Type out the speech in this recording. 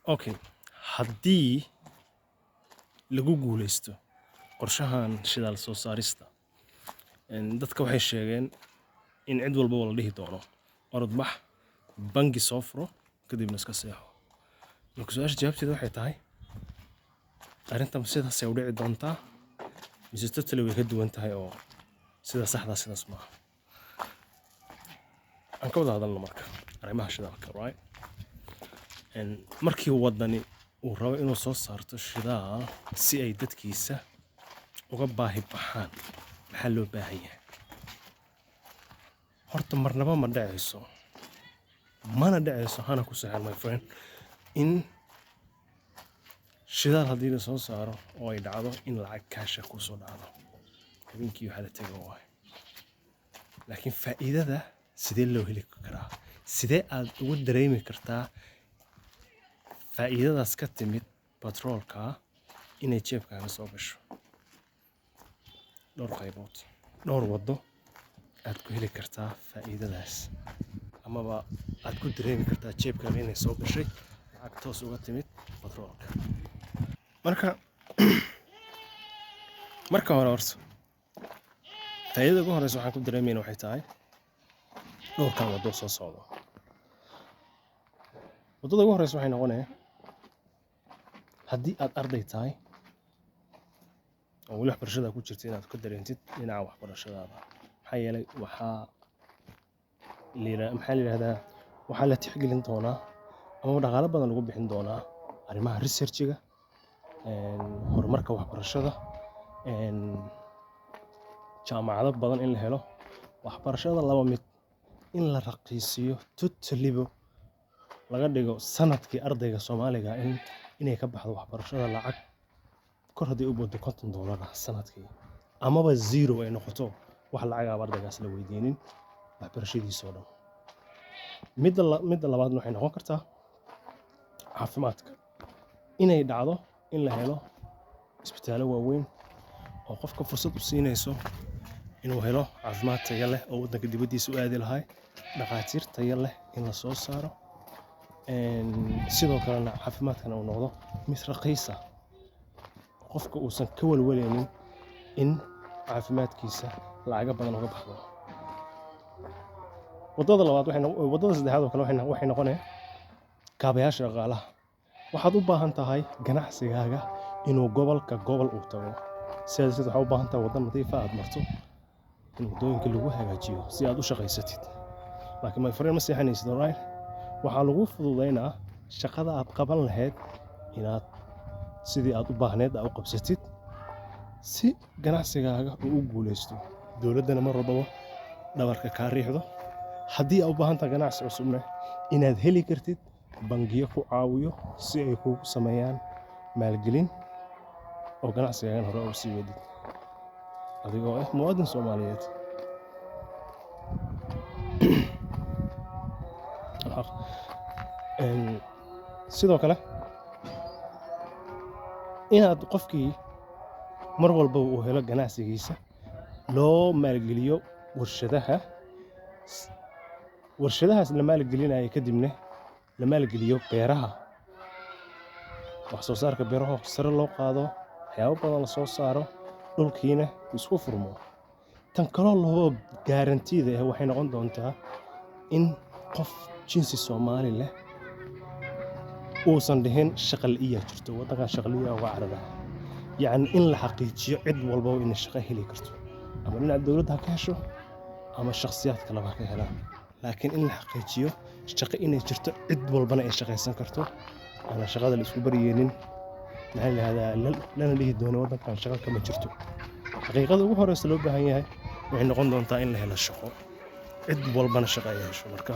Okay, haddii lagu guuleysto qorshahan shidaal soo saarista, dadka waxay sheegeen in cid walbaba la dhihi doono orod bax, bangi soo furo, kadibna iska seexo. Marka su-aasha jawaabteeda waxay tahay: arrintan sidaasay u dhici doontaa mise totally way ka duwan tahay oo sida saxdaa sidaas maaha? Aan ka wada hadalno marka arrimaha shidaalka, right? Markii wadani uu rabo inuu soo saarto shidaal si ay dadkiisa uga baahi baxaan, maxaa loo baahan yahay? Horta marnaba ma dhacayso, mana dhacayso, hana ku seexan, my friend, in shidaal haddii la soo saaro oo ay dhacdo in lacag kaasha kusoo dhacdo habeenkii waxaa la tego waay. Laakiin faa'iidada sidee loo heli karaa? Sidee aad ugu dareemi kartaa faa'iidadaas ka timid batroolka inay jeebkaaga soo gasho? Dhowr qaybood, dhowr waddo aad ku heli kartaa faa'iidadaas amaba aad ku dareemi kartaa jeebkaaga inay soo gashay lacag toos uga timid batroolka. Marka hore, horta faa'iidada ugu horeysa waxaan ku dareemayna waxay tahay dhowrkan waddo soo socdo. Waddada ugu horeysa waxay noqonaya haddii aad arday tahay oo weli waxbarashada ku jirta, inaad ka dareentid dhinaca waxbarashadaada. Maxaa yeelay, waxaa maxaa la yidhahdaa, waxaa la tixgelin doonaa ama dhaqaalo badan lagu bixin doonaa arrimaha research-iga, horumarka waxbarashada, jaamacado badan in la helo, waxbarashada laba mid in la raqiisiyo, totally ba laga dhigo sanadkii ardayga Soomaaliga inay ka baxdo waxbarashada lacag kor haddii u boodo $50 ah sanadkii, amaba zero ay noqoto, wax lacag ah ardaygaas la weydiinin waxbarashadiisa oo dhan. Midda labaadna waxay noqon kartaa caafimaadka, inay dhacdo in la helo isbitaallo waaweyn oo qofka fursad u siinayso inuu helo caafimaad tayo leh oo waddanka dibaddiisa u aadi lahaa, dhakhaatiir tayo leh in la soo saaro, sidoo kalena caafimaadkana uu noqdo mid raqiis ah, qofka uusan ka walwalaynin in caafimaadkiisa lacago badan uga baxdo. Waddada labaad waxay waddada saddexaad oo kale waxay noqonaya kaabayaasha dhaqaalaha. Waxaad u baahan tahay ganacsigaaga inuu gobolka gobol uu tago. Sidaas darteed waxaad u baahan tahay waddo nadiif ah aad marto, in waddooyinka lagu hagaajiyo si aad u shaqaysatid. Laakiin, my friend, ma seexanaysid, alright? Waxaa lagu fududeynaa shaqada aad qaban lahayd inaad sidii aad u baahneed aad u qabsatid si ganacsigaaga uu u guuleysto, dowladdana mar walbaba dhabarka kaa riixdo. Haddii aad u baahan tahay ganacsi cusubna, inaad heli kartid bangiyo ku caawiyo si ay kugu sameeyaan maalgelin oo ganacsigaagan hore ugu sii wadid adigoo ah muwaadin Soomaaliyeed. Sidoo kale inaad qofkii mar walba uu helo ganacsigiisa loo maalgeliyo warshadaha, warshadahaas la maalgelinayo, kadibna la maalgeliyo beeraha, wax soo saarka beeraha sare loo qaado, waxyaabo badan la soo saaro, dhulkiina isku furmo. Tan kaloo loo guarantee-da ah waxay noqon doontaa in qof jinsi Soomaali leh uusan dhihin shaqa la'iyaa jirto waddankan, shaqa la'iyaa uga carara. Yacni in la xaqiijiyo cid walbaba inay shaqo heli karto, ama dhinaca dowladda ha ka hesho ama shakhsiyaad kaleba ha ka helaan, laakiin in la xaqiijiyo shaqo inay jirto, cid walbana ay shaqaysan karto, aanan shaqada la isku baryeynin, maxaa la yidhahdaa, lana dhihi doono waddankan shaqo kama jirto. Xaqiiqada ugu horeysa loo baahan yahay waxay noqon doontaa in la helo shaqo, cid walbana shaqo ay hesho. Marka